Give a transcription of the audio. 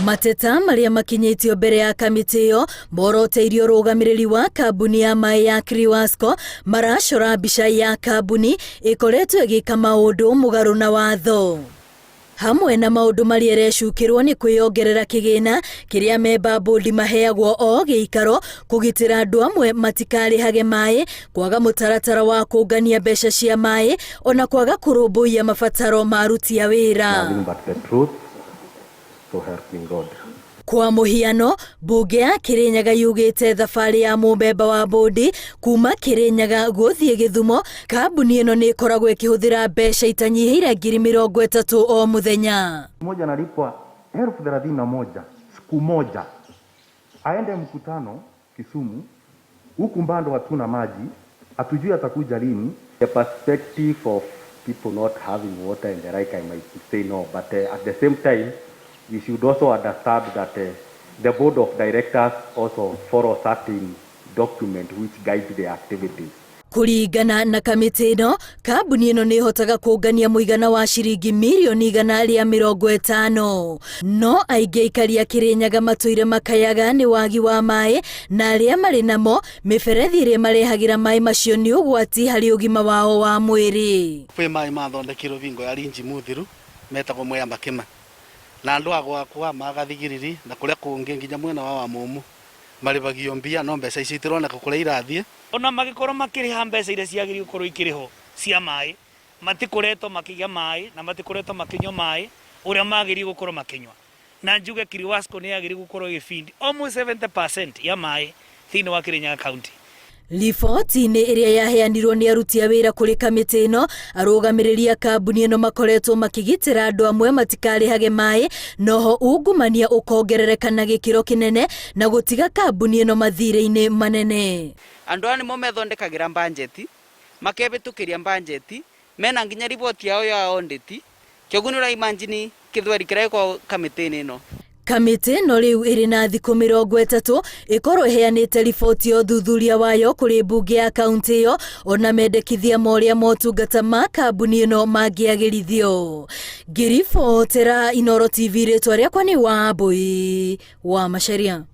Mateta marĩa makinyĩtio mbere ya kamĩtĩ ĩyo moroteirio ũrũgamĩrĩri wa kambuni ya maĩ ya Kriwasco maracora mbica ya kambuni ĩkoretwo ĩgĩka maũndũ mũgarũ na watho. Hamwe na maũndũ marĩa ĩrecukĩrwo nĩ kwĩyongerera kĩgĩna kĩrĩa memba bũndi maheagwo o gĩikaro, kũgitĩra andũ amwe matikarĩhage maĩ, kwaga mũtaratara wa kũngania mbeca cia maĩ, ona kwaga kũrũmbũiya mabataro ma aruti a wĩra. Nothing but the truth, so help me God. Kwa mũhiano, mbunge ya Kĩrĩnyaga yugĩte thabarĩ ya mũmemba wa bũndi kuma Kĩrĩnyaga gũthiĩ Gĩthumo, kambuni ĩno nĩ ĩkoragwo ĩkĩhũthĩra mbeca itanyihĩire 30,000 o mũthenya. Mmoja analipwa 31,000 siku moja, aende mkutano Kisumu, huku bado hatuna maji, hatujui atakuja lini. The perspective of people not having water and the like, I might say no, but at the same time, we should also understand that the board of directors also follow certain document which guide their activities. Kũringana na kamĩtĩ ĩno, kambuni ĩno nĩ ĩhotaga kũngania mũigana wa ciringi mirioni 150. No aingĩ aikari a Kĩrĩnyaga matũire makayaga nĩ wagi wa maĩ, na arĩa marĩ namo mĩberethi ĩrĩa marehagĩra maĩ macio nĩ ũgwati harĩ ũgima wao wa mwĩrĩ. Kwĩ maĩ mathondekirwo bingo ya Rinji Muthiru metagwo Mwea Makima, na andũ a gwakwa magathigiriri na kũrĩa kũngĩ nginya mwena wa Wamumu marĩbagio mbia, no mbeca icio itironeka kũrĩa irathiĩ. Ona magĩkorwo makĩrĩha mbeca iria ciagĩrĩirwo gũkorwo ikĩrĩhwo cia maĩ, matikoretwo makĩgĩa maĩ na matikoretwo makĩnyua maĩ ũrĩa magĩrĩirwo gũkorwo makĩnyua. Na njuge Kiriwasco nĩ yagĩrĩirwo gũkorwo ĩgĩbindi almost 70% ya maĩ thĩinĩ wa Kirinyaga County. Riboti-inĩ ĩrĩa yaheanirwo nĩ aruti a wĩra kũrĩ kamĩtĩ ĩno, arũgamĩrĩri a kambuni ĩno makoretwo makĩgitĩra andũ amwe matikarĩhage maĩ, noho ungumania ũkongerereka na gĩkĩro kĩnene na gũtiga kambuni ĩno mathirĩ-inĩ manene. Andũ aya nĩmo methondekagĩra mbanjeti, makebĩtũkĩria mbanjeti, mena nginya riboti yao ya audit, kĩoguo nĩ ũra imagine kĩthweri kĩrĩa gĩkoragwo kamĩtĩ-inĩ ĩno. Kamĩtĩ ĩno rĩu ĩrĩ na thikũ 30 ĩkorwo ĩheanĩte riboti ya ũthuthuria wayo kũrĩ mbunge ya kaunti ĩyo, ona mendekithia ma ũrĩa motungata ma kambuni ĩno mangĩagĩrithio. Ngĩribotera Inooro TV, rĩtwa rĩakwa nĩ Wambui wa Macharia.